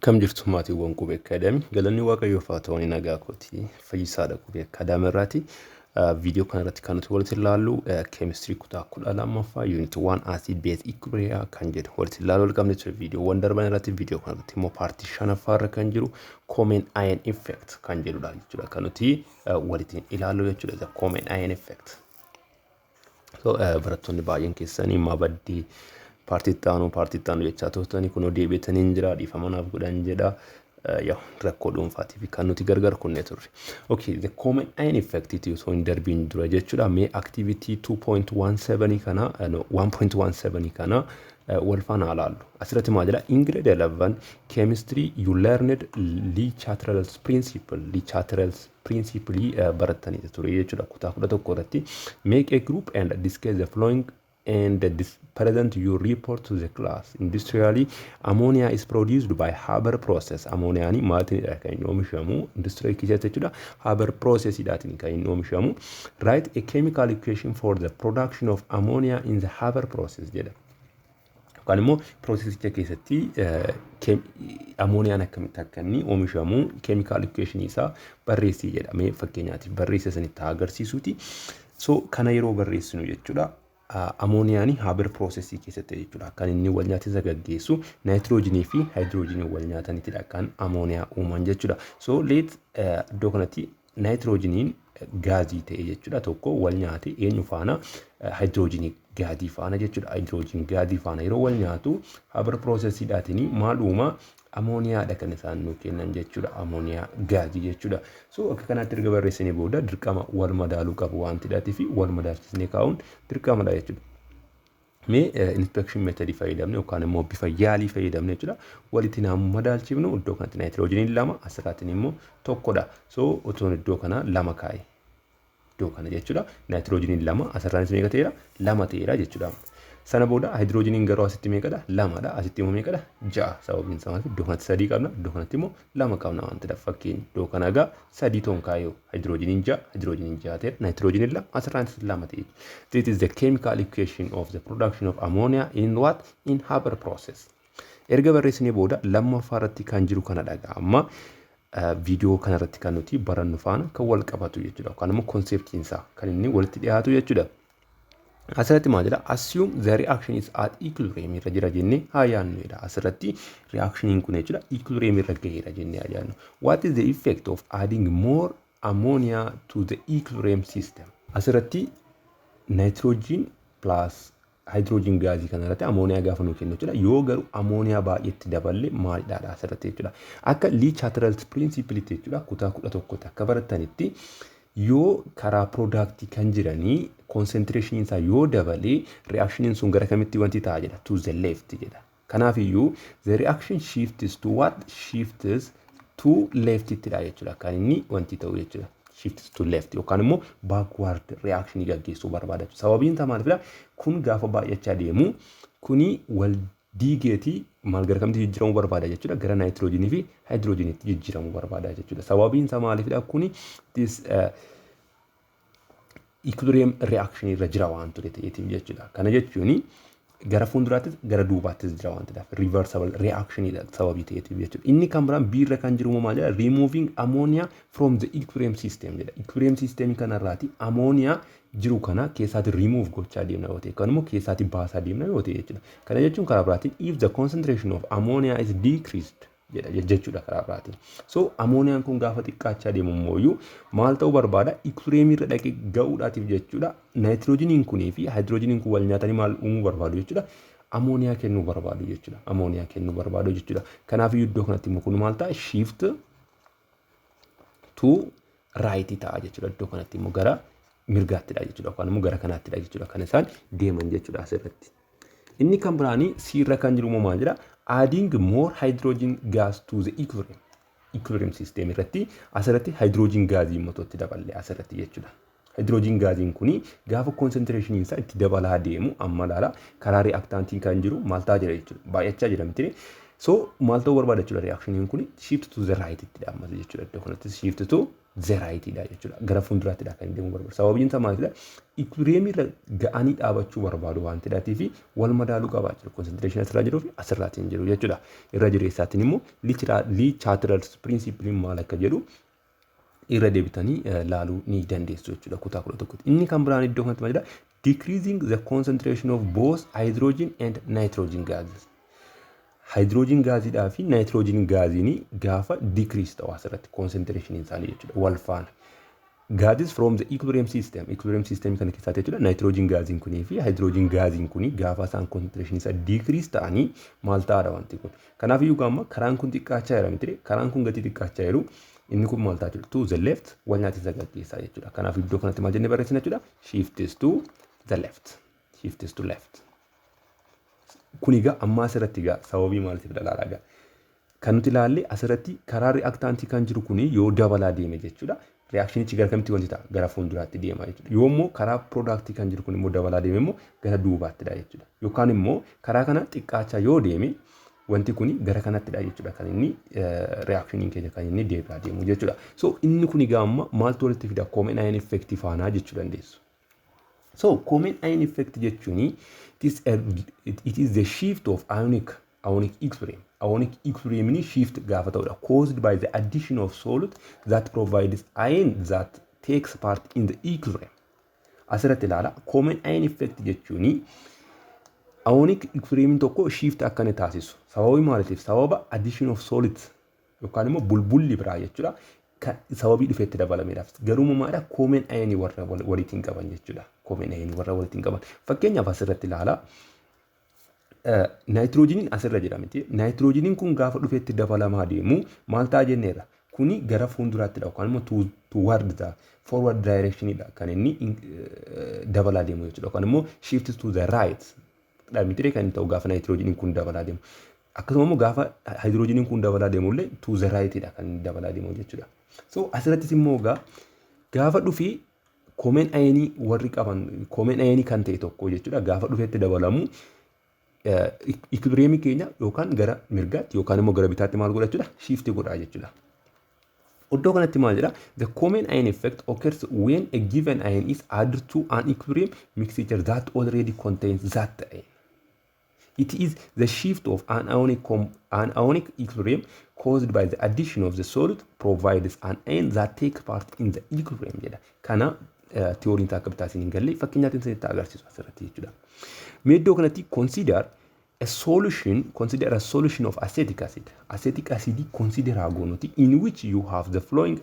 Akkam jirtu, maatiiwwan Qubee Academy? Galanni Waaqayyoof haa ta'u, nagaa kooti, Fayyisaadha Qubee Academy irraati. Viidiyoo kanarratti kan nuti walitti ilaallu keemistirii kutaa 12ffaa unit 1 acid base equilibria kan jedhu walitti ilaaluu jalqabne ture viidiyoowwan darban irratti. Viidiyoo kanarratti immoo paartii shanaffaa irra kan jiru common ion effect kan jedhudha jechuudha kan nuti walitti ilaallu jechuudha, the common ion effect. So barattoonni baay'een keessanii maa baddii, paartii itti aanu, paartii itti aanu jechaa turtanii, kunoo deebi'atanii hin jira, dhiifama naaf godhan jedha. Yaa, rakkoo dhuunfaatiif kan nuti gargar kunnee turre. Okay, the common ion effect osoo hin darbiin dura jechuudha. Mee activity 2.17 kana, no, 1.17 kana wal faana ilaallu. Asirratti maal jedha? In grade 11 chemistry you learned Le Chatelier's principle. Le Chatelier's principle barattanii ture jechuudha kutaa 11 irratti. Make a group and discuss the following and present your report to the class. Industrially, ammonia is produced by Haber process. Ammoniyaani maaliinidha kan inni oomishamu? Industirii keessatti jechuudha. Haber processidhaatiin kan inni oomishamu. Write a chemical equation for the production of ammonia in the Haber process jedha. Yookaan immoo processicha keessatti ammooniyaan akkamitti akka inni oomishamu chemical equation isaa barreessii jedhamee, fakkeenyaatiif barreessa sanitti haa agarsiisuuti. So kana yeroo barreessinu jechuudha, amooniyaan Haber processii keessatti jechuudha. Kan inni wal nyaatisa gaggeessu naayitiroojiinii fi haayidiroojiinii wal nyaatanitidha kan amooniyaa uuman jechuudha. So let iddoo kanatti naayitiroojiiniin gaazii ta'e jechuudha tokko wal nyaate eenyu faana? Haayidiroojiinii gaazii faana jechuudha. Haayidiroojiin gaazii faana yeroo wal nyaatu Haber processiidhaatiin maal uuma? Amooniyaadha kan isaan nuu kennan jechuudha. Amooniyaa gaazii jechuudha. So akka kanaatti erga barreessinee booda dirqama wal madaaluu qabu waan ta'eef fi wal madaalchisnee kaa'uun dirqamadha jechuudha. Mee inspection methodii fayyadamne yookaan immoo bifa yaalii fayyadamne jechuudha. Walitti naamu madaalchifnu, iddoo kanatti naayitiroojiiniin lama, asirraatiin immoo tokkodha. So otoon iddoo kana lama kaa'e, iddoo kana jechuudha. Naayitiroojiiniin lama asirraanis meeqa ta'eera? Lama ta'eera jechuudha. Sana booda haayidiroojiiniin garuu asitti meeqadha? Lamadha. Asitti immoo meeqadha? Ja'a. Sababiin isaa maaliif? Iddoo kanatti sadii qabna, iddoo kanatti immoo lama qabna waan ta'eef. Fakkeenya iddoo kana egaa sadii toon kaayoo, haayidiroojiiniin ja'a, haayidiroojiiniin ja'a ta'eera, naayitiroojiiniin lama asirraanis lama ta'e. This is the chemical equation of the production of ammonia in what? In Haber process. Erga barreessinee booda lammaffaa irratti kan jiru kana dhagaa. Amma viidiyoo kanarratti kan nuti barannu faana kan wal qabatu jechuudha. Yookaan immoo conceptiin isaa kan inni walitti dhiyaatu jechuudha. Asirratti maal jedha? Assume the reaction is at equilibrium irra jira jennee haa yaadnu jedha. Asirratti reactioniin kun jechuudha equilibrium irra gaheera jennee haa yaadnu. What is the effect of adding more ammonia to the equilibrium system? Asirratti nitrogen plus hydrogen gaazii kana irratti amooniyaa gaafa nuu kennu jechuudha. Yoo garuu amooniyaa baay'eetti daballe maalidha asirratti jechuudha? Akka Le Chatelier's principle jechuudha, kutaa 11tti akka barattanitti, yoo karaa productii kan jiranii concentration isaa yoo dabalee reactioniin sun gara kamitti wanti ta'a jedha? To the left jedha. Kanaaf iyyuu the reaction shifts to what? Shifts to left ittidha jechuudha kan inni wanti ta'u jechuudha. Shifts to left yookaan immoo backward reaction gaggeessuu barbaada. Sababiin isaa maalifidha? Kun gaafa baay'achaa deemu kuni wal diigeetii maal gara kamitti jijjiiramuu barbaada jechuudha? Gara naayitiroojiinii fi haayidiroojiiniitti jijjiiramuu barbaada jechuudha. Sababiin isaa maalifidha? Kuni this equilibrium reaction irra jira waan ture ta'eetiif jechuudha. Kana jechuun gara fuulduraattis gara duubaattis jira waan ta'eef, reversible reaction sababii ta'eetiif jechuudha. Inni kan biraan biirra kan jiru maal jedha? Removing ammonia from the equilibrium system jedha. Equilibrium system kanarraati ammonia jiru kana keessaati remove gochaa deemna yoo ta'e, kan immoo keessaati baasaa deemna yoo ta'e jechuudha. Kana jechuun karaa biraatiin if the concentration of ammonia is decreased jedha jechuudha karaa biraatiin. So ammooniyaan kun gaafa xiqqaachaa deemu immoo maal ta'uu barbaada? Equilibrium irra dhaqee ga'uudhaatiif jechuudha. Naayitiroojiiniin kunii fi haayidiroojiniin kun wal nyaatanii maal uumuu barbaadu jechuudha? Amooniyaa kennuu barbaadu jechuudha. Amooniyaa kennuu barbaadu jechuudha. Kanaaf iddoo kanatti immoo kun maal ta'a? Shift to right ta'a jechuudha. Iddoo kanatti immoo gara mirgaattidha jechuudha. Yookaan immoo gara kanaattidha jechuudha. Kan isaan deeman jechuudha asirratti. Inni kan biraanii siirra kan jiru immoo maal jedha? Adding more hydrogen gas to the equilibrium. Equilibrium system irratti asirratti hydrogen gaazii immoo itti daballe asirratti jechuudha. Hydrogen gaaziin kuni gaafa concentration isaa itti dabalaa deemu, amma laala, karaa reactantiin kan jiru maal ta'aa jira jechuudha? Baay'achaa jira miti? So maal ta'uu barbaada jechuudha? Reactioniin kuni shift to the right itti dhaammata jechuudha. Iddoo kanatti shift to The rightidha jechuudha. Gara fuulduraattidha kan deemuu barbaadu. Sababiin isaa maalidha? Equilibrium irra ga'anii dhaabachuu barbaadu waan ta'eef fi wal madaaluu qabaa jiru. Concentration asirraa jiruu fi asirraatiin jiru jechuudha. Irra jireessaatiin immoo Le Chatelier's principle maal akka jedhu irra deebitanii laaluu ni dandeessu jechuudha kutaa 11tti. Inni kan biraan iddoo kanatti maal jedha? Decreasing the concentration of both hydrogen and nitrogen gases. Hydrogen gaaziidhaa fi nitrogen gaaziin gaafa decrease ta'u asirratti concentration isaanii jechuudha wal faana. Gases from the equilibrium system, equilibrium system kana keessaatti jechuudha, nitrogen gaaziin kunii fi hydrogen gaaziin kunii gaafa isaan concentration isaa decrease ta'anii maal ta'aadha wanti kun? Kanaaf iyyuu gaama karaan kun xiqqaachaa jira miti? Karaan kun gatii xiqqaachaa jiru, inni kun maal ta'a jechuudha? To the left wal nyaatisa gaggeessaa jechuudha. Kanaaf iddoo kanatti maal jennee barreessina jechuudha? Shifts to the left. Shifts to left. Kun egaa amma asirratti egaa sababii maaliitiif dhalaalaa egaa? Kan nuti ilaalle asirratti karaa reactantii kan jiru kuni yoo dabalaa deeme jechuudha. Reactionichi gara kamitti wanti ta'a? Gara fuulduraatti deema jechuudha. Yoo immoo karaa productii kan jiru kun immoo dabalaa deeme immoo gara duubaattidha jechuudha. Yookaan immoo karaa kana xiqqaachaa yoo deeme, wanti kuni gara kanattidha jechuudha kan inni reactioniin keenya kan inni deebi'aa deemu jechuudha. So inni kun egaa amma maaltu walitti fida? Common ion effect faanaa jechuu dandeessu. So common ion effect jechuun it is the shift of ionic equilibrium. Ionic equilibrium shift gaafa ta'udha. Caused by the addition of solute that provides ion that takes part in the equilibrium. Asirratti ilaala. Common ion effect jechuun ionic equilibrium tokko shift akka inni taasisu. Sababii maaliitiif? Sababa addition of solute yookaan immoo bulbulli biraa jechuudha. Sababii dhufeetti dabalameedhaaf. Garuu maalidha? Common ion warra walitiin qaban jechuudha. Common ion warra walitiin qaban. Fakkeenyaaf asirratti ilaala. Naayitiroojiiniin asirra jira miti? Naayitiroojiiniin kun gaafa dhufeetti dabalamaa deemu maal ta'a jenneerra? Kuni gara fuulduraattidha yookaan immoo toward the forward directionidha kan inni dabalaa deemu jechuudha. Yookaan immoo shift to the right dha miti kan inni ta'u gaafa naayitiroojiiniin kun dabalaa deemu? Akkasuma immoo gaafa haayidiroojiiniin kun dabalaa deemu illee to the rightidha kan inni dabalaa deemu jechuudha. So asirrattis immoo gaafa dhufee common ionii warri qaban, common ionii kan ta'e tokko jechuudha, gaafa dhufeetti dabalamu equilibriumii keenya yookaan gara mirgaatti yookaan immoo gara bitaatti maal godha jechuudha? Shift godha jechuudha. Iddoo kanatti maal jedha? The common ion effect occurs when a given ion is added to an equilibrium mixture that already contains that ion. It is the shift of an ionic equilibrium caused by the addition of the solute provides an ion that take part in the equilibrium jedha. Kana theoryn isaa akka bitaa isin hin galle fakkeenyaatiin isinitti agarsiisu asirratti jechuudha. Mee iddoo kanatti consider a solution of acetic acid. Acetic acid consider haa goonuti, in which you have the following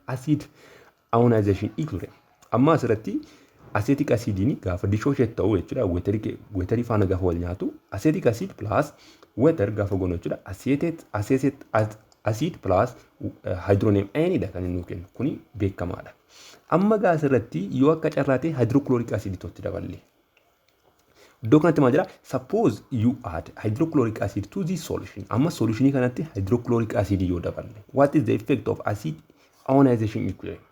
acid ionization equilibrium. Amma asirratti acetic acidiin gaafa dissociate ta'u jechuudha, waterii faana gaafa wal nyaatu, acetic acid plus water gaafa goonu jechuudha, acetate acid plus hydronium ionidha kan inni nuu kennu. Kuni beekamaadha. Amma gaa asirratti yoo akka carraatee hydrochloric acid itti daballe. Iddoo kanatti maal jedha? Suppose you add hydrochloric acid to this solution. Amma solutionii kanatti hydrochloric acid yoo daballe. What is the effect of acid ionization equilibrium?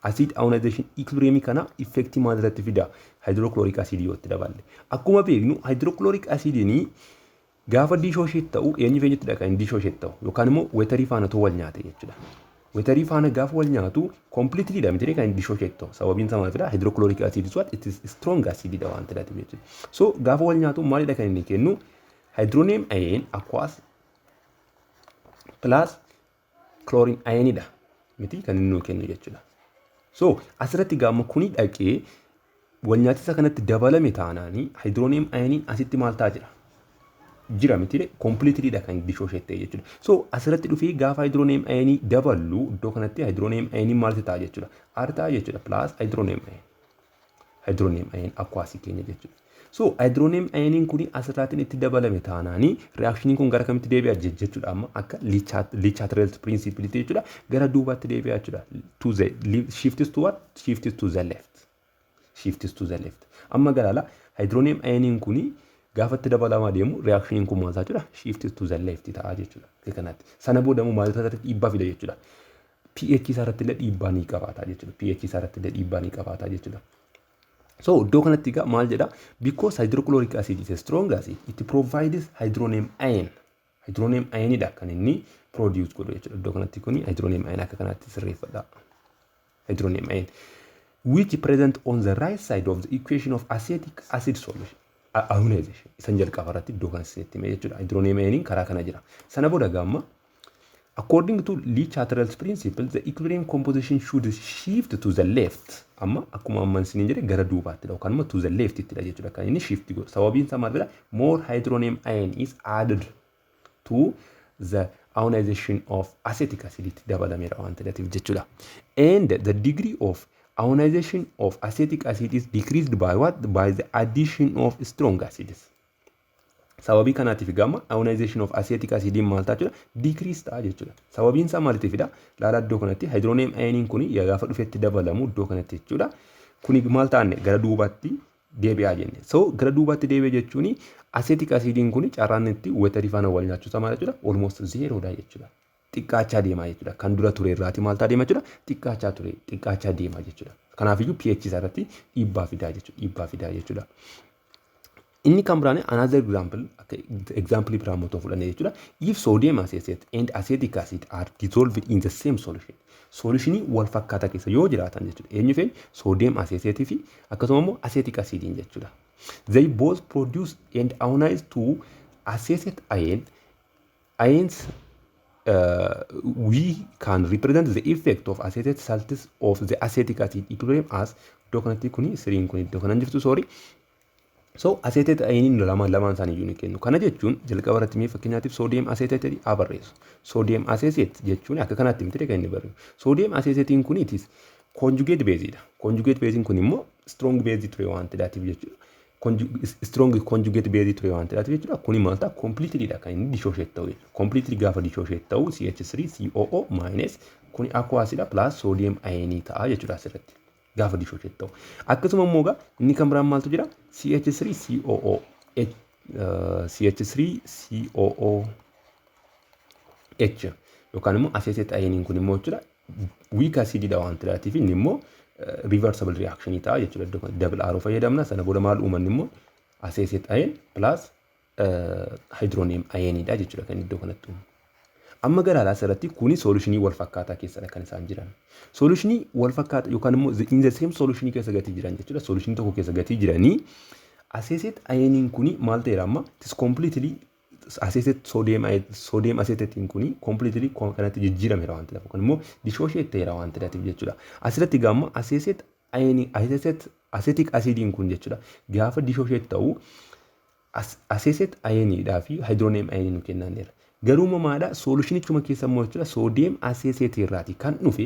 Acid ionization equilibrium kana effectii maal irratti fida? Hydrochloric acid yoo itti daballe. Akkuma beeknu hydrochloric acidiin gaafa dissociate ta'u eenyu eenyuttidha kan inni dissociate ta'u? Yookaan immoo waterii faana too wal nyaate jechuudha. Waterii faana gaafa wal nyaatu completely dha miti kan inni dissociate ta'u? Sababiin isaa maalidha? Hydrochloric acid is what? It is strong acid dha waan ta'eef jechuudha. So gaafa wal nyaatu maalidha kan inni kennu? Hydronium ion aqueous plus chlorine ionidha miti kan inni nuu kennu jechuudha. So asirratti gaama kuni dhaqee wal nyaatisa kanatti dabalame taanaanii hydronium ioniin asitti maal ta'a jira? Jira miti? Completely dha kan dissociate ta'e jechuudha. So asirratti dhufee gaafa hydronium ionii daballu iddoo kanatti hydronium ionii maaltu ta'a jechuudha? R ta'a jechuudha plus hydronium ion. Hydronium ion aqueousii keenya jechuudha. So hydronium ioniin kun asirraatiin itti dabalame taanaanii reactioniin kun gara kamitti deebi'a jechuudha? Amma akka Le Chatelier's principle jechuudha, gara duubaatti deebi'a jechuudha. To the shifts to what? Shifts to the left. Shifts to the left. Amma galaala hydronium ioniin kuni gaafa itti dabalamaa deemu reactioniin kun maal ta'a jechuudha? Shifts to the left ta'a jechuudha. Akka kanatti. Sana booda immoo maal irratti dhiibbaa fida jechuudha? pH isaa irratti illee dhiibbaa ni qabaata jechuudha. pH isaa irratti illee dhiibbaa ni qabaata jechuudha. So iddoo kanatti egaa maal jedha? Because hydrochloric acid is a strong acid, it provides hydronium ion. Hydronium ionidha kan inni produce godhu jechuudha. Iddoo kanatti kuni hydronium ion akka kanaatti sirreeffadha. Hydronium ion which present on the right side of the equation of acetic acid solution ionization isan jalqaba irratti iddoo kana isinitti hime jechuudha. Hydronium ioniin karaa kana jira. Sana booda gaamma, according to Le Chatelier's principle, the equilibrium composition should shift to the left. Amma akkuma amman isiniin jedhe gara duubaatti yookaan immoo to the left ittidha jechuudha kan inni shift godhu. Sababiin isaa maal jedha? More hydronium ion is added to the ionization of acetic acid itti dabalameera waan ta'eef jechuudha. And the degree of ionization of acetic acid is decreased by what? By the addition of strong acids. Sababii kanaatiif gama ionization of acetic acid maal ta'a jechuudha? Decrease ta'a jechuudha. Sababiin isaa maaliitiifidha? Laala, iddoo kanatti hydronium ioniin kun gaafa dhufetti dabalamu iddoo kanatti jechuudha. Kuni maal ta'anne? Gara duubaatti deebi'aa jenne. So gara duubaatti deebi'e jechuun acetic acidiin kun carraan itti waterii faana wal nyaachuu maal jechuudha? Almost zerodha jechuudha. Xiqqaachaa deemaa jechuudha. Kan dura ture irraati maal ta'a deema jechuudha? Xiqqaachaa ture, xiqqaachaa deema jechuudha. Kanaafiyyuu pH isaa irratti dhiibbaa fidaa jechuudha. Dhiibbaa fidaa jechuudha. Inni kan biraan another example, akka example biraa immoo fudhanne jechuudha. If sodium acetate and acetic acid are dissolved in the same solution. Solutionii wal fakkaataa keessa yoo jiraatan jechuudha. Eenyu fe'in? Sodium acetate fi akkasuma immoo acetic acidiin jechuudha. They both produce and ionize to acetate ion ions. We can represent the effect of acetate salts of the acetic acid equilibrium as iddoo kanatti kuni siriin kun iddoo kanan jirtu, sorry. So acetate ioniin lamaan lamaan isaanii iyyuu ni kennu. Kana jechuun jalqaba irratti mee fakkeenyaatiif sodium acetate haa barreessu. Sodium acetate jechuun akka kanaatti miti kan inni barreessu. Sodium acetateiin kun itis conjugate baseidha. Conjugate baseiin kun immoo strong base ture waan ta'eef jechuudha. Strong conjugate base ture waan ta'eef jechuudha. Kuni maal ta'a? Completely dha kan inni dissociate ta'u jechuudha. Completely gaafa dissociate ta'u CH3 COO minus kuni aqueousidha plus sodium ionii ta'a jechuudha asirratti. Gaafa dissociate ta'u. Akkasuma immoo egaa inni kan biraan maaltu jira? CH3 COO CH3 COO H yookaan immoo acetate ioniin kun immoo jechuudha weak acididha waan ta'eef inni immoo reversible reaction ta'a jechuudha. Iddoo kana double arrow fayyadamna. Sana booda maal uumanni immoo? Acetate ion plus hydronium ioniidha jechuudha kan iddoo kanatti uumamu. Amma gara alaa asirratti kuni solutionii wal fakkaataa keessadha kan isaan jiran. Solutionii wal fakkaataa yookaan immoo in the same solutionii keessa gatii jiran jechuudha. Solutionii tokko keessa gatii jiranii acetate ioniin kuni maal ta'eera amma? It is completely acetate, sodium acetateiin kuni completely kanatti jijjiirameera waan ta'eef yookaan immoo dissociate ta'eera waan ta'eef jechuudha. Asirratti gaamma acetate ionii acetate acetic acidiin kun jechuudha gaafa dissociate ta'u acetate ioniidhaa fi hydronium ionii nu kennaneera. Garuu maadha? Solutionichuma keessa immoo jechuudha sodium acetate irraati kan dhufe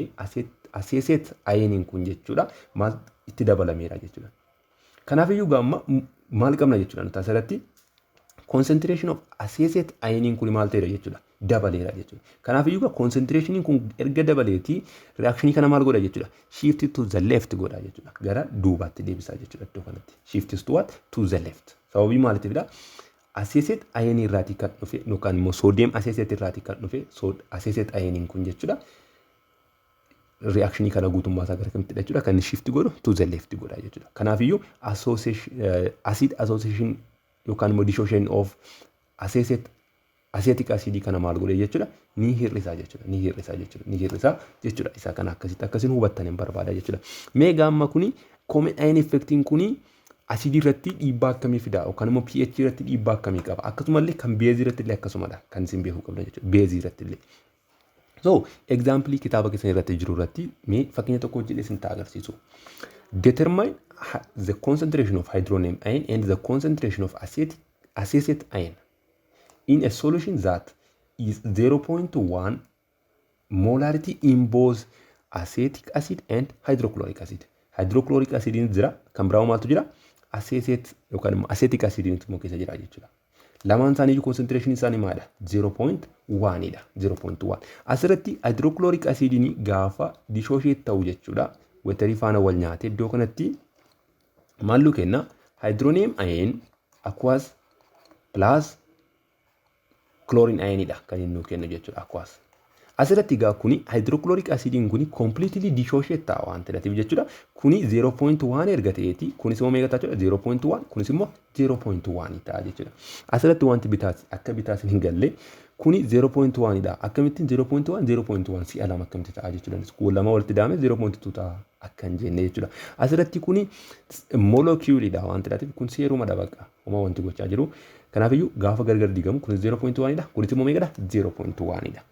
acetate ioniin kun jechuudha maal itti dabalameera jechuudha. Kanaafiyyuu gaamma maal qabna jechuudha nuti asirratti? Concentration of acetate ioniin kun maal ta'eera jechuudha? Dabaleera jechuudha. Kanaafiyyuu concentrationiin kun erga dabaleetii reactionii kana maal godha jechuudha? Shift to the left godha jechuudha. Gara duubaatti deebisaa jechuudha iddoo kanatti. Shift to what? To the left. Sababii maaliitiifidha? Acetate ionii irraatii kan dhufe yookaan immoo sodium acetate irraatii kan dhufe acetate ioniin kun jechuudha. Reactionii kana guutummaa isaa gara kamitti jechuudha kan inni shift godhu? To the left godha jechuudha. Kanaafiyyuu acid association yookaan immoo dissociation of acetate acetic acidii kana maal godhe jechuudha? Ni hir'isaa jechuudha, ni hir'isaa jechuudha, ni hir'isaa jechuudha. Isa kana akkasitti akkasiin hubattan hin barbaada jechuudha. Mee gaamma kuni common ion effectiin kuni asidii irratti dhiibbaa akkamii fida yookaan immoo pH irratti dhiibbaa akkamii qaba? Akkasumallee kan beezii irratti illee akkasumadha kan isin beekuu qabdan jechuudha, beezii irratti illee. So example kitaaba keessan irratti jiru irratti mee fakkeenya tokko hojjedhee isin ta'a agarsiisu. Determine the concentration of hydronium ion and the concentration of acetate ion in a solution that is 0.1 molarity in both acetic acid and hydrochloric acid. Hydrochloric acidiin jira, kan biraa maaltu jira? Acetate yookaan immoo acetic acidiin immoo keessa jira jechuudha. Lamaan isaanii concentration isaanii maalidha? 0.1 dha. 0.1. Asirratti hydrochloric acidiin gaafa dissociate ta'u jechuudha. Waterii faana wal nyaate iddoo kanatti maal nu kenna? Hydronium ion aqueous plus chlorine ionidha kan inni nu kennu jechuudha aqueous. Asirratti egaa kuni hydrochloric acidiin kuni completely dissociate ta'a waan ta'eef jechuudha. Kuni 0.1 erga ta'eeti kunis immoo meeqa ta'a jechuudha? 0.1, kunis immoo 0.1 ta'a jechuudha. Asirratti wanti bitaas akka bitaas hin galle Kuni 0.1 dha. Akkamittiin 0.1 0.1 si'a lama akkamitti ta'a jechuu dandeessu. Kun lama walitti daame 0.2 ta'a akka hin jenne jechuudha. Asirratti kuni moolookiiyuliidha waan ta'eef kun seerumadha bakka. Homaa wanti gochaa jiru. Kanaafiyyuu gaafa gargar diigamu kunis 0.1 dha. Kunis immoo meeqadha? 0.1 dha.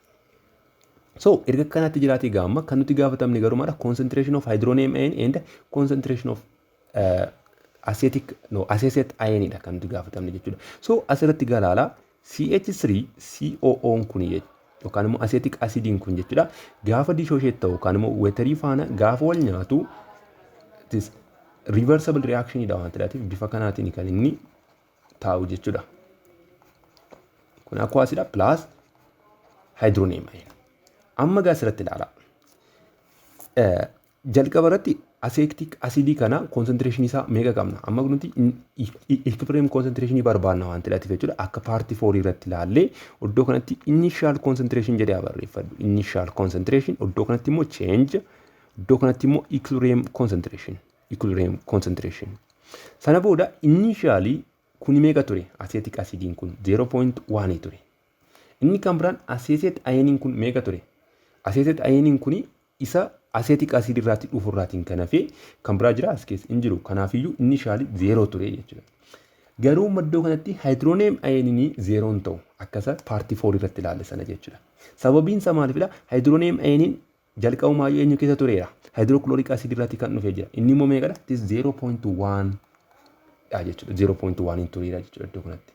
So erga kanatti jiraatee gaamma kan nuti gaafatamne garuu maadha? Concentration of hydronium ion and concentration of acetic, no, acetate ion dha kan nuti gaafatamne jechuudha. So asirratti galaalaa CH3 COO kun yookaan immoo acetic acidiin kun jechuudha. Gaafa dissociate ta'u yookaan immoo waterii faana gaafa wal nyaatu reversible reaction dha waan ta'eef bifa kanaatiin kan inni taa'u jechuudha. Kun aqueousidha plus hydronium ion. Amma gaa asirratti ilaala. Jalqaba irratti acetic acidii kana concentration isaa meeqa qabna? Amma nuti equilibrium concentration barbaanna waan ta'eef jechuudha. Akka part fourii irratti ilaallee iddoo kanatti initial concentration jedhee haa barreeffadhu. Initial concentration, iddoo kanatti immoo change, iddoo kanatti immoo equilibrium concentration. Equilibrium concentration. Sana booda initially kuni meeqa ture? Acetic acidiin kun 0.1 ture. Inni kan biraan acetate ioniin kun meeqa ture? Acetate ioniin kuni isa acetic acid irraatti dhufu irraatiin kan hafe kan biraa jira as keessa hin jiru. Kanaafiyyuu initially 0 ture jechuudha. Garuu iddoo kanatti hydronium ioniin 0 hin ta'u akkasa part 4 irratti ilaalle sana jechuudha. Sababiin isaa maalifidha? Hydronium ioniin jalqabumaayyuu eenyu keessa tureera? Hydrochloric acid irraatti kan dhufee jira. Inni immoo meeqadha? It is 0.1 dha jechuudha. 0.1 hin tureera jechuudha iddoo kanatti.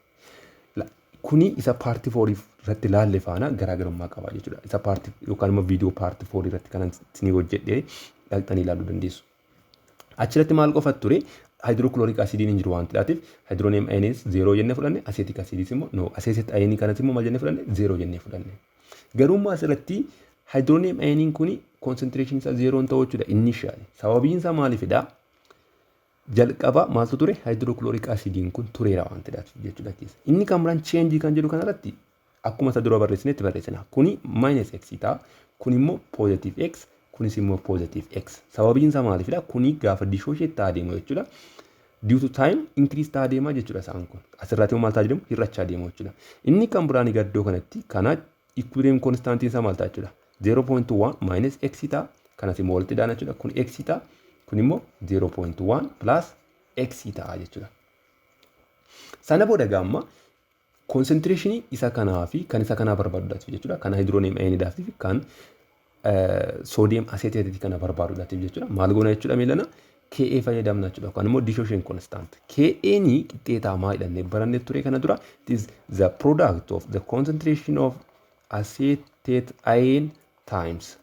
Kuni isa part fourii irratti ilaalle faana garaagarummaa qaba jechuudha. Isa part yookaan immoo viidiyoo part fourii irratti kan isinii hojjedhee dhaqxanii ilaaluu dandeessu. Achirratti maal qofa ture? Hydrochloric acidiin hin jiru waan ta'eef hydronium ioniis 0 jennee fudhanne, acetic acidiis immoo, no, acetate ionii kanas immoo maal jennee fudhanne? 0 jennee fudhanne. Garuu immoo asirratti hydronium ioniin kuni concentration isaa 0 hin ta'u jechuudha initially. Sababiin isaa maalifidha? Jalqaba maaltu ture? Hydrochloric acidiin kun tureera waan ta'eef jechuudha keessa. Inni kan biraan change kan jedhu kanarratti akkuma isa dura barreessinetti barreessina. Kuni minus x ta'a. Kun immoo positive x. Kunis immoo positive x. Sababiin isaa maalifidha? Kuni gaafa dissociate ta'aa deemu jechuudha. Due to time increase ta'aa deemaa jechuudha isaan kun. Asirratti immoo maal ta'aa deemu? Hir'achaa deemu jechuudha. Inni kan biraan egaa iddoo kanatti kana equilibrium constantiin isaa maal ta'a jechuudha? 0.1 minus x ta'a. Kanas immoo walitti daana jechuudha. Kun x ta'a. Kun immoo 0.1 plus x ta'a jechuudha. Sana booda gaamma concentration isa kanaa fi kan isa kanaa barbaaduudhaaf jechuudha. Kan hydronium ioniidhaaf fi kan sodium acetateii kana barbaaduudhaaf jechuudha. Maal goona jechuudha miilana? Ka fayyadamna jechuudha. Yookaan immoo dissociation constant. Ka ni qixxeetaa maa jedhannee barannee ture kana dura? It is the product of the concentration of acetate ion times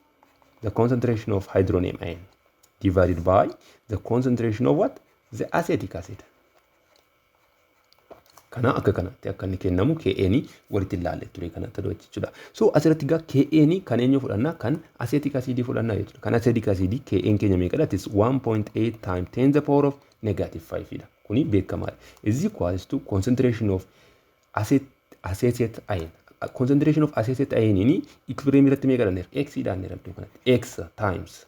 the concentration of hydronium ion divided by the concentration of what? The acetic acid. Kana akka kanatti akka inni kennamu K'n walitti ilaalle ture kanatti jechuudha. So asirratti egaa K'n kan eenyu fudhannaa? Kan acetic acid fudhannaa jechuudha. Kan acetic acid K'n keenya meeqadha? It is 1.8 times 10 the power of negative 5 dha. Kuni beekamaadha. Is equals to concentration of acetate ion. Concentration of acetate ion inni equilibrium irratti meeqa dha? X dhaan iddoo kanatti. X times.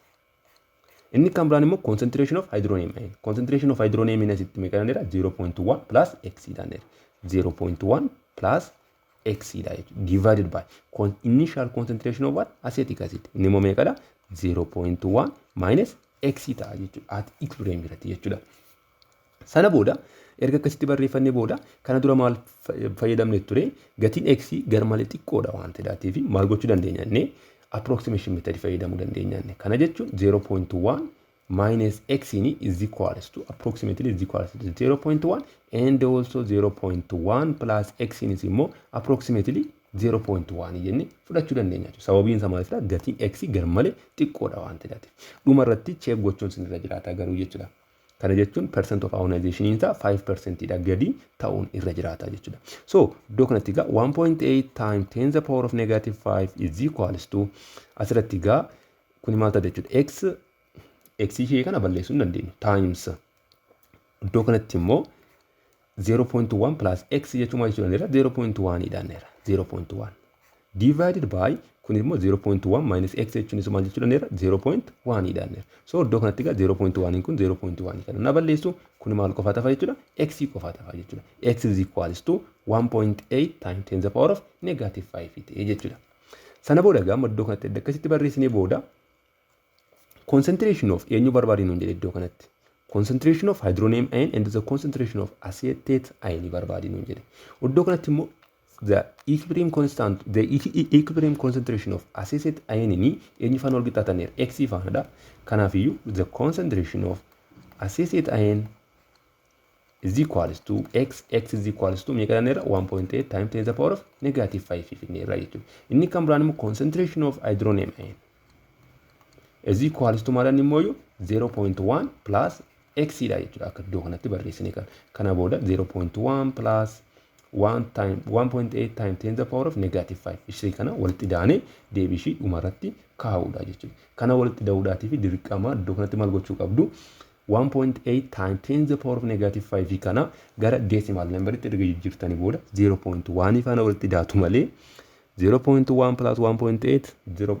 Inni kan biraan immoo concentration of hydronium ion. Concentration of hydronium ion asitti meeqa dha? 0.1 plus x dhaan. 0.1 plus x dha jechuudha. Divided by initial concentration of what? Acetic acid. Inni immoo meeqadha? 0.1 minus x ta'a jechuudha. At equilibrium irratti jechuudha. Sana booda erga akkasitti barreeffannee booda kana dura maal fayyadamne ture? Gatiin x garmalee xiqqoodha waan ta'eef maal gochuu dandeenya inni approximation method fayyadamuu dandeenya inni. Kana jechuun 0.1 minus x is equals to, approximately is equals to 0.1 and also 0.1 plus x is immoo approximately 0.1 jennee fudhachuu dandeenya jechuudha. Sababiin isaa maalidha? Gatiin x garmalee xiqqoodha waan ta'eef. Dhuma irratti check gochuun sinirra jiraata garuu jechuudha. Kana jechuun percent of ionization isaa 5% dha gadi ta'uun irra jiraata jechuudha. So iddoo kanatti egaa 1.8 times 10 the power of negative 5 is equals to, asirratti egaa kuni maal ta'a jechuudha? X x ishee kana balleessuu hin dandeenyu. Times iddoo kanatti immoo 0.1 plus x jechuun maal jechuudha? 0.1 dhaan 0.1 Divided by kun immoo 0.1 minus x jechuunis maal jechuu dandeera? 0.1 dha. So iddoo kanatti egaa 0.1 kun 0.1 kana na balleessu, kun maal qofa tafa jechuudha? X qofa tafa jechuudha. X is equals to 1.8 times 10 the power of negative 5 ta'e jechuudha. Sana booda egaa iddoo kanatti akkasitti barreessinee booda, concentration of eenyu barbaadinu jedhe iddoo kanatti? Concentration of hydronium ion and the concentration of acetate ion barbaadinu jedhe. Iddoo kanatti immoo the equilibrium constant, the equilibrium concentration of acetate ion ni eenyu faana wal qixxaataneera? X faanadha. Kanaafiyyuu the concentration of acetate ion is equals to x. X is equals to meeqa jenneerra? 1.8 times 10 the power of negative 5 finneerra jechuudha. Inni kan biraan immoo concentration of hydronium ion is equals to maal immoo 0.1 plus x dha jechuudha, akka iddoo kanatti barreessine kan. Kana booda 0.1 plus 1 time 1.8 times 10 the power of negative 5 ishee kana walitti daanee deebii ishii dhumarratti kaa'uudha jechuudha. Kana walitti da'uudhaatii fi dirqama iddoo kanatti maal gochuu qabdu? 1.8 times 10 the power of negative 5 kana gara decimal numberitti erga jijjiirtanii booda 0.1 faana walitti daatu malee 0.1 plus 1.8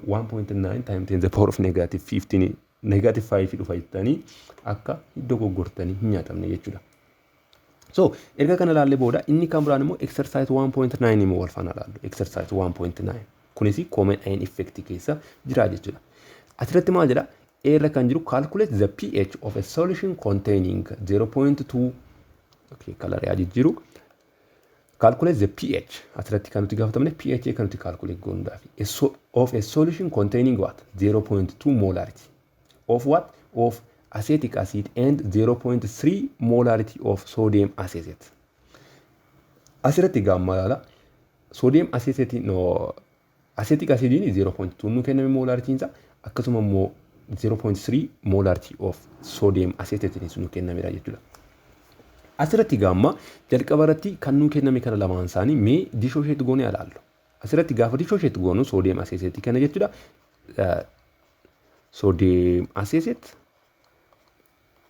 1.9 times 10 the power of negative 15 negative 5 dhufa jettanii akka dogoggortanii hin nyaatamne jechuudha. So erga kana ilaallee booda inni kan biraan immoo exercise 1.9 immoo wal faana ilaallu. Exercise 1.9 kunis common ion effect keessa jira jechuudha. Asirratti maal jedha? A irra kan jiru, calculate the pH of a solution containing 0.2, okay, colorii jijjiiru. Calculate the pH, asirratti kan nuti gaafatamne pH kan nuti calculate goonuudhaaf, of a solution containing what? 0.2 molarity of what? Of acetic acid and 0.3 molarity of sodium acetate. Asirratti gaamma ilaala. Sodium acetate, no, acetic acidiin 0.2 nu kenname molaritiin isaa, akkasuma immoo 0.3 molarity of sodium acetate nu kennamedha jechuudha. Asirratti gaamma jalqaba irratti kan nu kenname kana lamaan isaanii mee dissociate goonee ilaallu. Asirratti gaafa dissociate goonu sodium acetate kana jechuudha. Sodium acetate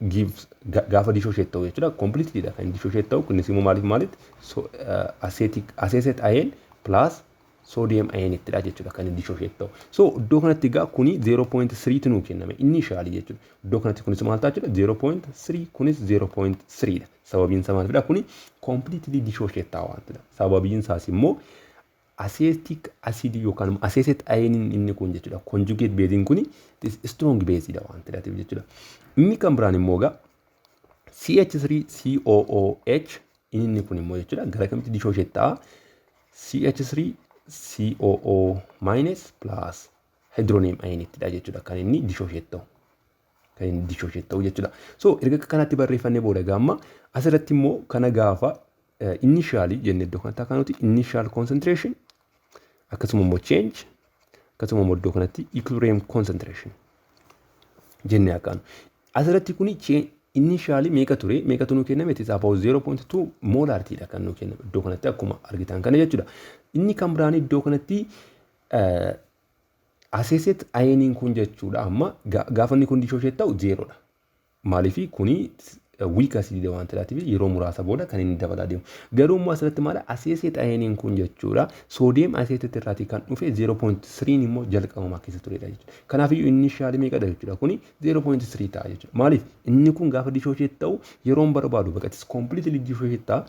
gives gaafa dissociate ta'u jechuudha. Completely dha kan dissociate ta'u. Kunis immoo maaliif maalitti? Acetic acetate ion plus sodium ion ittidha jechuudha kan dissociate ta'u. So iddoo kanatti egaa kuni 0.3 tu nuu kenname initially jechuudha. Iddoo kanatti kunis maal ta'a jechuudha? 0.3, kunis 0.3 dha. Sababiin isaa maalidha? Kuni completely dissociate ta'a waan ta'eef. Sababiin isaas immoo acetic acid yookaan acetate ion inni kun jechuudha. Conjugate base kuni strong base dha waan ta'eef jechuudha. Inni kan biraan immoo egaa CH3COOH inni kun immoo jechuudha gara kamitti dissociate ta'a? CH3 COO minus plus hydronium ion ittidha jechuudha kan inni dissociate ta'u. Kan inni dissociate ta'u jechuudha. So erga kanatti barreeffannee booda gaamma asirratti immoo kana gaafa initially jenne iddoo kanatti akka nuti initial concentration, akkasuma immoo change, akkasuma immoo iddoo kanatti equilibrium concentration jennee akkaanu. Asirratti kuni initially meeqa ture? Meeqatu nuu kenname? It is about 0.2 molarity dha kan nuu kenname iddoo kanatti akkuma argitan kana jechuudha. Inni kan biraan iddoo kanatti acetate ioniin kun jechuudha, amma gaafa inni kun dissociate ta'u zeeroodha. Maaliif? Kuni weak acid waan ta'eef yeroo muraasa booda kan inni dabalaa deemu. Garuu immoo asirratti maal, acetate ioniin kun jechuudha sodium acetate irraatii kan dhufe 0.3 immoo jalqabumaa keessa turedha jechuudha. Kanaafiyyuu initially meeqadha jechuudha? Kuni 0.3 ta'a jechuudha. Maaliif? Inni kun gaafa dissociate ta'u yeroon barbaadu baqatis completely dissociate ta'a.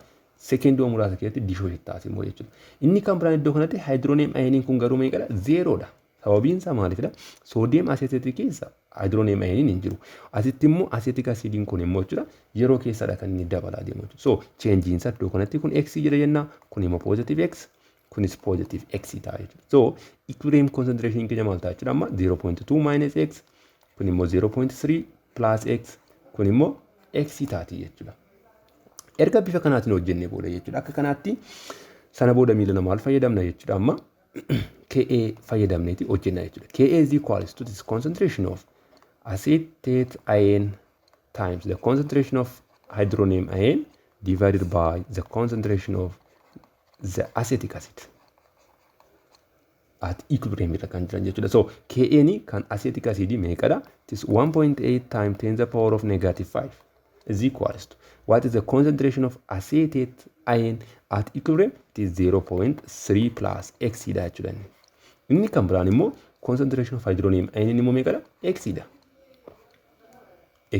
Sekeendii muraasa keessatti dissociate ta'a immoo jechuudha. Inni kan biraan iddoo kanatti hydronium ioniin kun garuu meeqadha? Zeeroodha. Sababiin isaa maalifidha? Sodium acetate keessa hydronium ioniin hin jiru. Asitti immoo acetic acidiin kun immoo jechuudha yeroo keessadha kan inni dabalaa deemu jechuudha. So changeiin isaa iddoo kanatti kun x jedha jenna, kun immoo positive x, kunis positive x ta'a jechuudha. So equilibrium concentration keenya maal ta'a jechuudha amma? 0.2 minus x, kun immoo 0.3 plus x, kun immoo x taati jechuudha. Erga bifa kanaatiin hojjennee booda jechuudha, akka kanaatti sana booda miila maal fayyadamna jechuudha? Amma Ka fayyadamneeti hojjenna jechuudha. Ka is equals to this concentration of acetate ion times the concentration of hydronium ion divided by the concentration of the acetic acid at equilibrium irra kan jiran jechuudha. So Ka kan acetic acid meeqadha? It is 1.8 times 10 the power of negative 5 is equals to what is the concentration of acetate ion at equilibrium, it is 0.3 plus x dha jechuudha. Inni kan biraan immoo concentration of hydronium ion immoo meeqadha? X dha.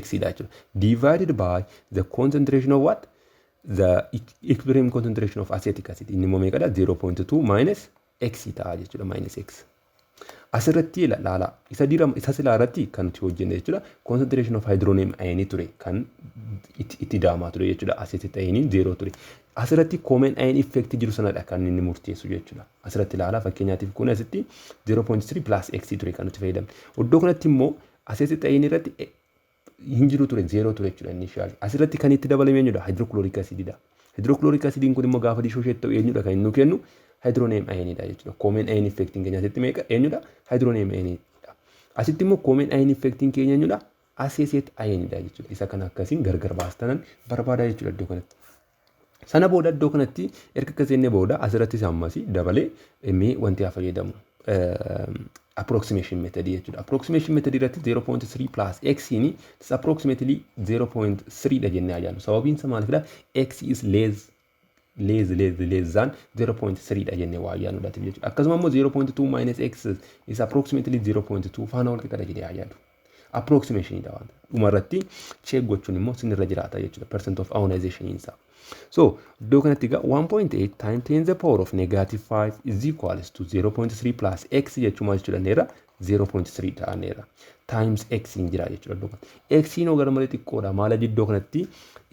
X dha jechuudha. Divided by the concentration of what? The equilibrium concentration of acetic acid. Inni immoo meeqadha? 0.2 minus x ta'a jechuudha, minus x. Asirratti ilaala, isa dirama isa silaa irratti kan nuti hojjenne jechuudha. Concentration of hydronium ion ture kan itti daamaa ture jechuudha. Acetate ion 0 ture. Asirratti common ion effect jiru sanadha kan inni murteessu jechuudha. Asirratti ilaala, fakkeenyaatiif kun asitti 0.3 plus x ture kan nuti fayyadamne. Iddoo kanatti immoo acetate ion irratti hin jiru ture, 0 ture jechuudha initially. Asirratti kan itti dabalame eenyudha? Hydrochloric acididha. Hydrochloric acidiin kun immoo gaafa dissociate ta'u eenyudha kan inni nu kennu? Hydronium ionidha jechuudha. Common ion effectiin keenya asitti meeqa, eenyudha? Hydronium ionidha. Asitti immoo common ion effectiin keenya eenyudha? Acetate ionidha jechuudha. Isa kana akkasiin gargar baastanan barbaada jechuudha iddoo kanatti. Sana booda iddoo kanatti erga akkas jennee booda asirrattis ammas dabalee mee wanti haa fayyadamu, approximation method jechuudha. Approximation method irratti 0.3 plus x ni is approximately 0.3 dha jennee ajaa'nu. Sababiin isaa maalifidha? X is less than 0.3 dha jennee waa yaadnuudhaatiif jechuudha. Akkasuma immoo 0.2 minus x is approximately 0.2 faana wal qixadha jedhee haa yaadu. Approximation dha waan dhumarratti check gochuun immoo sinirra jiraata jechuudha. Percent of ionization isaa. So iddoo kanatti egaa 1.8 times 10 the power of negative 5 is equals to 0.3 plus x jechuun maal jechuudha neera? 0.3 ta'aneera. Times x hin jira jechuudha iddoo kanatti. X noo gara malee xiqqoodha. Maal iddoo kanatti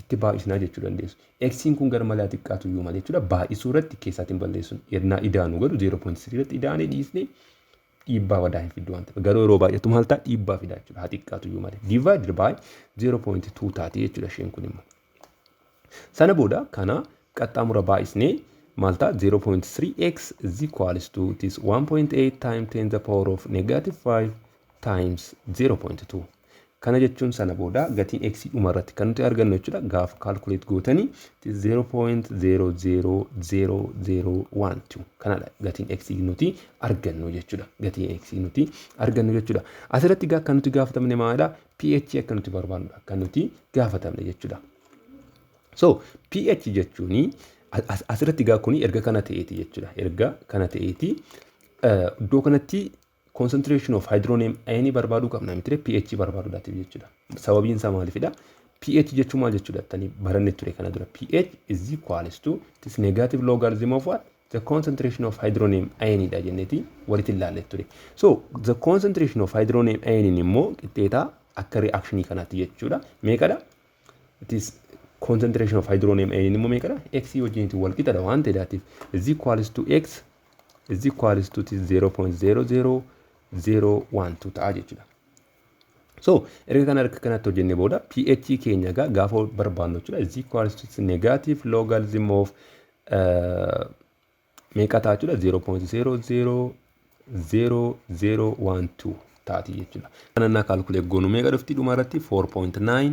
itti baay'isnaa jechuu dandeessu. X kun gara malee xiqqaatu iyyuu malee jechuudha. Baay'isuu irratti keessaatiin balleessuun yennaa idaanuu godhu 0.3 irratti idaanee dhiisnee dhiibbaa wadaa hin fiddu waan ta'eef. Garuu yeroo baay'atu maal ta'a? Dhiibbaa fida jechuudha. Haa xiqqaatu iyyuu malee. Divided by 0.2 taati jechuudha isheen kun immoo. Sana booda kana qaxxaamura baay'isnee maal ta'a? 0.3x is equals to this 1.8 times 10 the power of negative 5 times 0.2. Kana jechuun sana booda gatiin x dhuma irratti kan nuti argannu jechuudha. Gaafa calculate gootanii 0.000012 kanadha gatiin x nuti argannu jechuudha. Gatiin x nuti argannu jechuudha. Asirratti gaa kan nuti gaafatamne maalidha? pH akka nuti barbaannudha kan nuti gaafatamne jechuudha. So pH jechuun asirratti gaa kuni erga kana ta'eeti jechuudha. Erga kana ta'eeti iddoo kanatti concentration of hydronium ion barbaaduu qabna miti, pH barbaaduudhaatiif jechuudha. Sababiin isaa maalifidha? pH jechuun maal jechuudha jettanii baranne ture kana dura. pH is equals to this negative logarithm of what? The concentration of hydronium ion dha jenneeti walitti ilaalle ture. So the concentration of hydronium ion immoo qixxeetaa akka reactionii kanaatti jechuudha. Meeqadha? It is concentration of hydronium ion immoo meeqadha? X wajjinitti wal qixadha waan ta'eedhaatiif is equals to x is equals to 0.00012 ta'a jechuudha. So erga kana harka kanatti hojjennee booda pH keenya egaa gaafa barbaannu jechuudha, is equals to negative logarithm of meeqa ta'a jechuudha? 0.000012 taati jechuudha. Kana naa calculate goonu meeqa dhufti? Dhuma irratti 4.9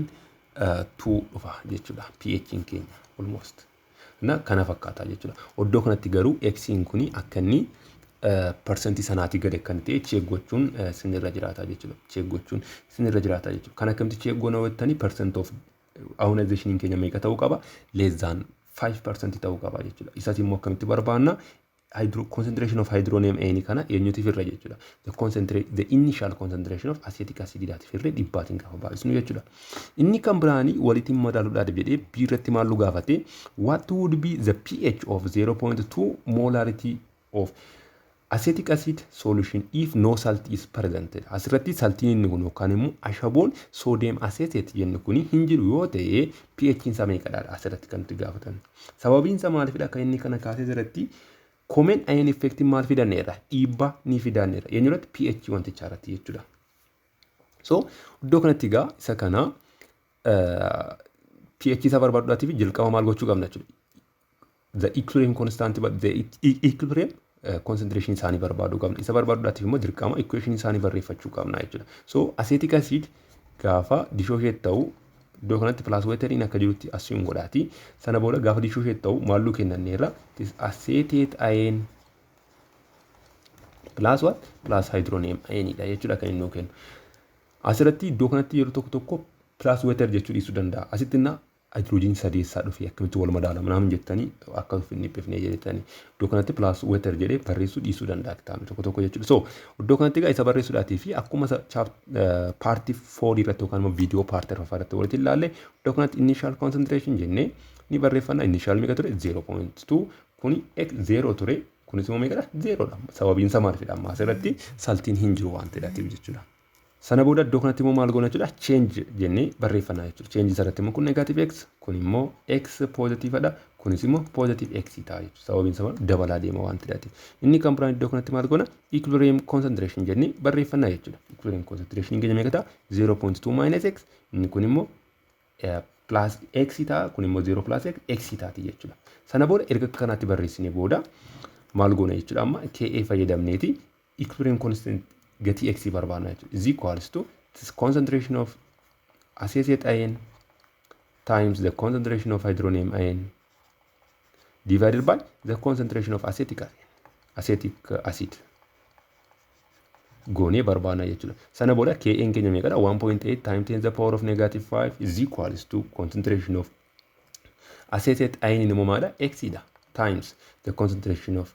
2 dhufa jechuudha pH keenya almost. Na kana fakkaata jechuudha. Iddoo kanatti garuu x kuni akka inni percentii sanaatii gadi akka inni ta'e check gochuun sinirra jiraata jechuudha. Check gochuun sinirra jiraata jechuudha. Kan akkamitti check goona jettanii, percent of ionization keenya meeqa ta'uu qaba? Less than 5% ta'uu qaba jechuudha. Isas immoo akkamitti barbaanna? Concentration of hydronium ion kana eenyutiif irra jechuudha? The initial concentration of acetic acid dhaatiif irra dhibbaatiin gaafa baay'isnu jechuudha. Inni kan biraanii walitti madaaluudhaaf jedhee B irratti maal nu gaafate? What would be the pH of 0.2 molarity of acetic acid solution if no salt is present? Asirratti saltiin inni kun yookaan immoo ashaboon sodium acetate jennu kun hin jiru yoo ta'e pH isaa meeqadha asirratti kan nuti gaafatan. Sababiin isaa maalifidha kan inni kana kaasee? Asirratti common ion effect maal fidanneerra? Dhiibbaa ni fidanneerra. Eenyurratti? pH wantichaa irratti jechuudha. So iddoo kanatti egaa isa kana pH isaa barbaaduudhaatiif jalqaba maal gochuu qabna jechuudha? The equilibrium constant, the equilibrium concentration isaanii barbaaduu qabna. Isa barbaaduudhaatiif immoo dirqama equation isaanii barreeffachuu qabna jechuudha. So acetic acid gaafa dissociate ta'u iddoo kanatti plus wateriin akka jirutti assume godhaati. Sana booda gaafa dissociate ta'u maalluu kennanneerra? Acetate ion plus what? Plus hydronium ionidha jechuudha kan inni nuu kennu. Asirratti iddoo kanatti yeroo tokko tokko plus water jechuu dhiisuu danda'a. Asitti innaa Hydrogen sadeessaa dhufee akkamitti wal madaala naamin jettanii akka hin dhiphifne jettanii iddoo kanatti plus water jedhee barreessuu dhiisuu danda'a kitaabni tokko tokko jechuudha. So iddoo kanatti egaa isa barreessuudhaatii fi akkuma part 4 irratti yookaan immoo viidiyoo part arfaffaa irratti walitti ilaalle, iddoo kanatti initial concentration jennee ni barreeffanna. Initial meeqa ture? 0.2. Kuni x 0 ture, kunis immoo meeqadha? 0dha. Sababiin isaa maalifidha? Amma asirratti saltiin hin jiru waan ta'eef jechuudha. Sana booda iddoo kanatti immoo maal goona jechuudha? Change jennee barreeffannaa jechuudha. Change isarratti immoo kun negative x, kun immoo x positivedha. Kunis immoo positive x ta'a jechuudha. Sababiin isaa dabalaa deema waan ta'eef. Inni kan biraan iddoo kanatti maal goona? Equilibrium concentration jennee barreeffannaa jechuudha. Equilibrium concentration keenya meeqa ta'a? 0.2 minus x, inni kun immoo plus x ta'a, kun immoo 0 plus x x taati jechuudha. Sana booda erga kanaatti barreessine booda maal goona jechuudha? Amma Ka fayyadamneeti equilibrium constant gatii x barbaadna jechuudha. Is equals to this concentration of acetate ion times the concentration of hydronium ion divided by the concentration of acetic acid goonee barbaadna jechuudha. Sana booda K'n keenya meeqadha? 1.8 times 10 the power of negative 5 is equals to concentration of acetate ion immoo maadha? X dha, times the concentration of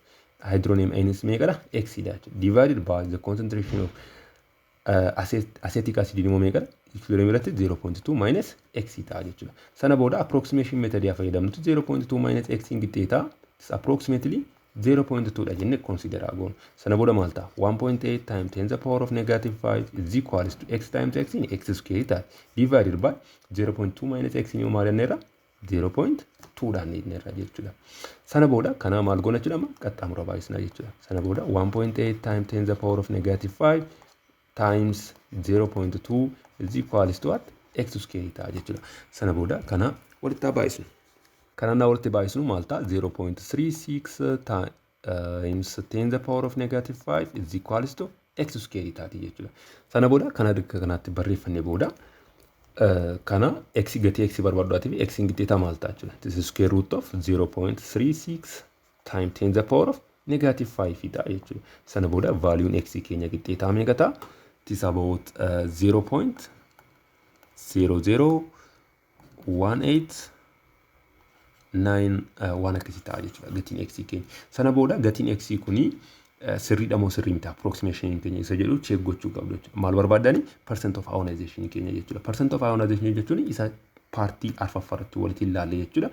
hydronium ion is meeqadha? X dha jechuudha. Divided by the concentration of acetic acid immoo meeqadha? Equilibrium irratti 0.2 minus x ta'a jechuudha. Sana booda approximation method yaa fayyadamnutu 0.2 minus x hin qixxeeta approximately 0.2 dha jennee consider goonu. Sana booda maal ta'a? 1.8 times 10 the power of negative 5 is equals to x times x in x square ta'a. Divided by 0.2 minus x immoo maal jenneerra? 0.2 dhaan jenneerra jechuudha. Sana booda kana maal goona jechuudha? Amma qaxxaamura baay'isna jechuudha. Sana booda 1.8 times 10 the power of negative 5 times 0.2 is equals to what? X square ta'a jechuudha. Sana booda kana walitti baay'isnu. Kana naa walitti baay'isnu maal ta'a? 0.36 times 10 the power of negative 5 is equals to x square taati jechuudha. Sana booda kana akka kanaatti barreeffannee booda kana x gatii x barbaaduudhaatiif x qixxeetaa maal ta'a jechuudha? This is square root of 0.36 times 10 the power of negative 5 ta'a jechuudha. Sana booda valueun x keenya qixxeetaa meeqa ta'a? It is about 0.00189 waan akkasii ta'a jechuudha gatiin x keenya. Sana booda gatiin x kuni sirriidha moo sirrii miti approximation keenya isa jedhu check gochuu qabdu jechuudha. Maal barbaadani? Percent of ionization keenya jechuudha. Percent of ionization jechuun isa part arfaffaa irratti walitti ilaalle jechuudha.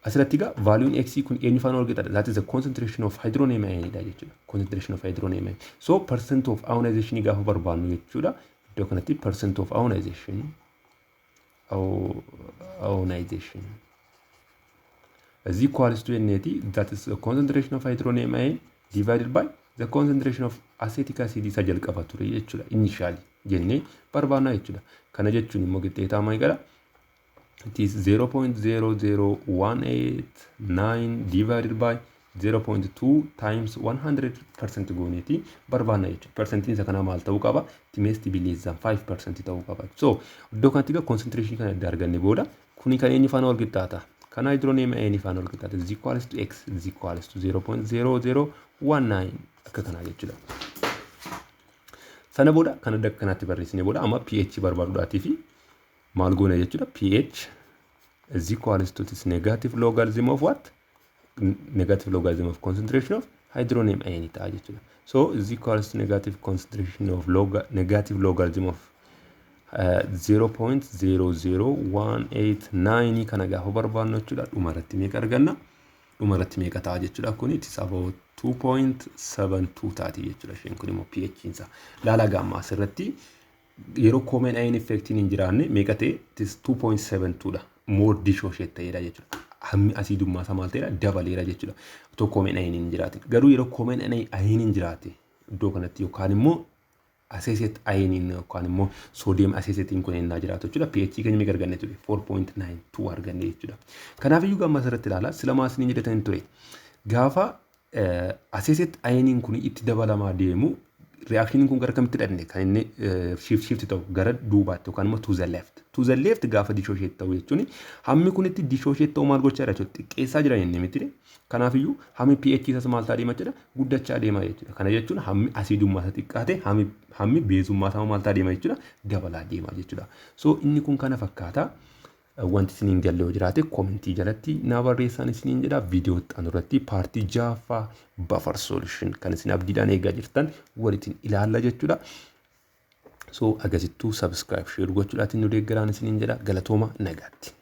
Asirratti egaa valueun x kun eenyu faana wal qixaadha? That is the concentration of hydronium ion dha jechuudha. Concentration of hydronium ion. So percent of ionization gaafa barbaannu jechuudha. Iddoo kanatti percent of ionization is equals to NAT, that is the concentration of hydronium ion divided by the concentration of acetic acid isa jalqaba ture jechuudha, initially jennee barbaannaa jechuudha. Kana jechuun immoo qixxeetaa maal gara? It is 0.00189 divided by 0.2 times 100% gooneeti barbaanna jechuudha. Percentiin isa kanaa maal ta'uu qaba? It must be less than 5% ta'uu qaba. So iddoo kanatti egaa concentration kana adda arganne booda kuni kan eenyu faana wal qixxaata? Kan hydronium ion faana wal qixxaata. Is equals to x is equals to 0.0019 akka kanaa jechuudha. Sana booda kan adda kanaatti barreessine booda amma pH barbaaduudhaatii fi maal goona jechuudha? pH is equals to this negative logarithm of what? Negative logarithm of concentration of hydronium ion ta'a jechuudha. So is equals to negative concentration of log negative logarithm of 0.00189 kana gaafa barbaannu jechuudha. Dhumarratti meeqa arganna? Dhumarratti meeqa ta'a jechuudha? Kun it is about 2.72 taati jechuudha. Isheen kun immoo pH insa. Laala gaamma, asirratti yeroo common ion effectiin hin jiraanne meeqa ta'e? It is 2.72 dha. More dissociate ta'eedha jechuudha. Hammi asiidummaa isaa maal ta'eedha? Dabaleera jechuudha. Otoo common ion hin jiraatin. Garuu yeroo common ion hin jiraate iddoo kanatti yookaan immoo acetate ioniin yookaan immoo sodium acetateiin kun ennaa jiraatu jechuudha. pH keenya meeqa arganne ture? 4.92 arganne jechuudha. Kanaaf iyyuu gamma asirratti ilaala. Sila isiniin jedhatanii ture. Gaafa acetate ioniin kun itti dabalamaa deemu reactioniin kun gara kamitti dhaqne? Kan inni shift ta'u gara duubaatti yookaan immoo to the left. To the left gaafa dissociate ta'u jechuun hammi kun itti dissociate ta'u maal gochaa jira jechuudha? Xiqqeessaa jira inni miti. Kanaafiyyuu hammi pH isaas maal ta'aa deema jechuudha? Guddachaa deema jechuudha. Kana jechuun hammi asiidummaa isaa xiqqaate, hammi beezummaa isaa maal ta'aa deema jechuudha? Dabalaa deema jechuudha. So inni kun kana fakkaata. Wanti isiniin galle yoo jiraate comment jalatti naa barreessaan isiniin jedha. Viidiyoo itti aanu irratti part ja'affaa, buffer solution, kan isin abdiidhaan eegaa jirtan walitti ilaalla jechuudha. So agasittuu subscribe, share gochuudhaatiin nu deeggaraan isiniin jedha. Galatooma, nagaatti.